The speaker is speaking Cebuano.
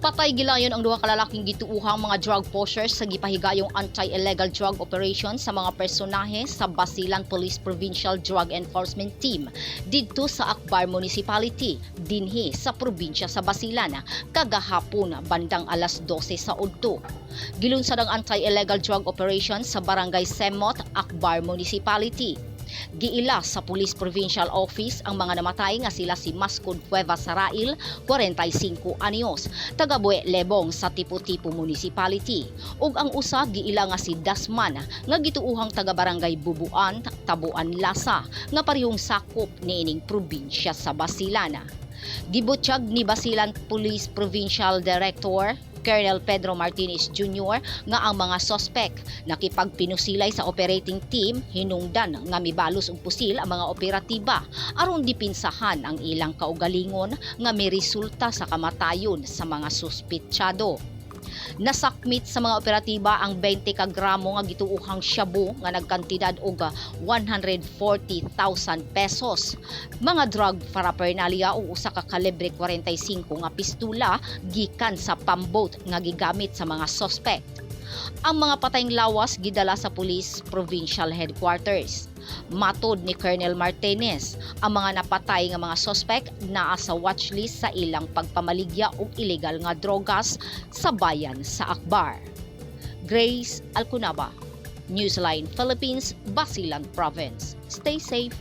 Patay gilayon ang duha ka lalaking gituuhang mga drug pushers sa gipahigayong anti-illegal drug operation sa mga personahe sa Basilan Police Provincial Drug Enforcement Team didto sa Akbar Municipality, dinhi sa probinsya sa Basilan, kagahapon bandang alas 12 sa udto. Gilunsad ang anti-illegal drug operation sa Barangay Semot, Akbar Municipality. Giila sa Police Provincial Office ang mga namatay nga sila si Mascod Cueva Sarail, 45 anyos, taga Bue Lebong sa Tipo-Tipo Municipality. Ug ang usa giila nga si Dasman nga gituuhang taga Barangay Bubuan, Tabuan Lasa, nga parehong sakop niining probinsya sa Basilan. Gibutyag ni Basilan Police Provincial Director Colonel Pedro Martinez Jr. nga ang mga sospek nakipagpinusilay sa operating team hinungdan nga mibalos og pusil ang mga operatiba aron dipinsahan ang ilang kaugalingon nga miresulta sa kamatayon sa mga suspetsado. Nasakmit sa mga operatiba ang 20 ka gramo nga gituuhang shabu nga nagkantidad og 140,000 pesos, mga drug paraphernalia ug usa ka kalibre 45 nga pistula gikan sa pambot nga gigamit sa mga suspect. Ang mga patayng lawas gidala sa Police Provincial Headquarters. Matod ni Colonel Martinez, ang mga napatay nga mga suspect naa sa watchlist sa ilang pagpamaligya og ilegal nga drogas sa bayan sa Akbar. Grace Alcunaba, Newsline Philippines, Basilan Province. Stay safe